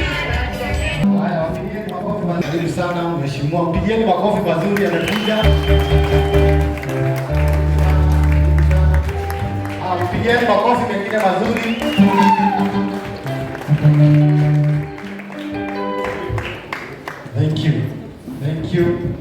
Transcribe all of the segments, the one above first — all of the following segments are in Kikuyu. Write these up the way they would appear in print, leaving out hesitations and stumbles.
Haya, wapigieni makofi mazuri. Karibu sana mheshimiwa, mpigieni makofi mazuri, amekuja. Ah, mpigieni makofi mengine mazuri. Thank you. Thank you.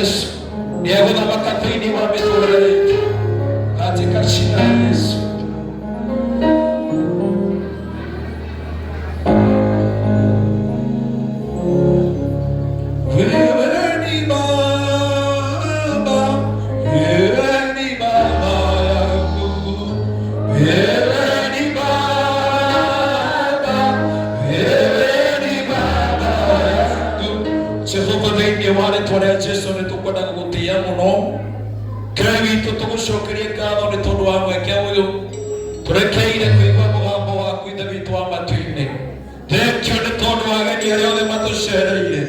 Yesu nĩ egũthamaka thĩinĩ wa mĩtũrĩre itũ katika jina la Yesu. Wewe ni Baba, wewe ni Baba yangu, wewe ni Baba, wewe ni Baba yangu. Jehova thĩinĩ wa rĩtwa rĩa Jesu nĩ tũkwenda gũgũtĩĩa mũno. Ngai witũ tũgũcokerie ngatho nĩ tondũ wa mweke ũyũ tũrekeire kũigua mũgambo waku Ithe witũ wa matu-inĩ. Thengio nĩ tondũ wa ageni arĩa othe matũcereire.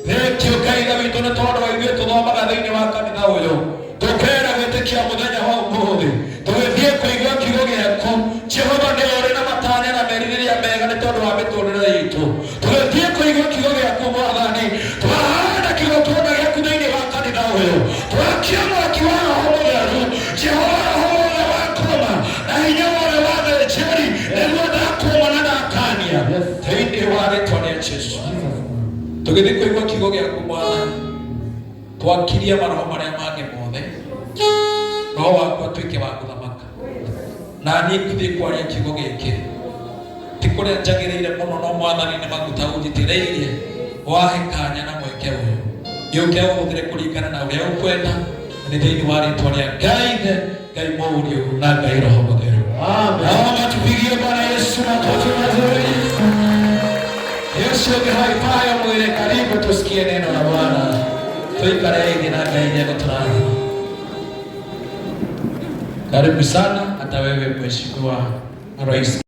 Thengio Ngai Ithe witũ nĩ tondũ wa ithuĩ tũthomaga thĩinĩ wa kanitha ũyũ tũkera gwĩtĩkia mũthenya wa ũmũthĩ tũgĩthiĩ kũigua kiugo gĩaku. Jehova nĩ ũrĩ na matanya na merirĩria mega nĩ tondũ wa mĩtũrĩre itũ. Tũgĩthiĩ kũigua kiugo gĩaku Mwathani, twahanda kĩgongona gĩaku thĩinĩ wa kanitha ũyũ, twakia mwaki wa Roho Mũtheru. Jehova Roho wothe wa kũma na hinya wothe wa thĩnjĩri nĩguo ndakũma na ndakania thĩinĩ wa rĩtwa rĩa Jesu. Tũgĩthiĩ kũigua kiugo gĩaku Mwathani, twakirie maroho marĩa mangĩ mothe, roho waku atuĩke wa gũthamaka na niĩ ngũthiĩ kwaria kiugo gĩkĩ ti kũrĩa njagĩrĩire mũno, no Mwathani nĩ maguta ũnjitĩrĩirie wahe kanya na mweke ũyũ gĩũke ũhũthĩre kũringana na ũrĩa ũkwenda, nĩ thĩinĩ wa rĩtwa rĩa Ngai Ithe, Ngai Mũriũ na Ngai Roho Mũtheru. Amen. Naomba tupigie Bwana Yesu makofi mazuri. Yesu ũngĩhaifaya mwĩre karibu tusikie neno la Bwana. Tuikare hivi na Ngai nĩegũtũrathima. Karibu sana hata wewe Mheshimiwa Rais.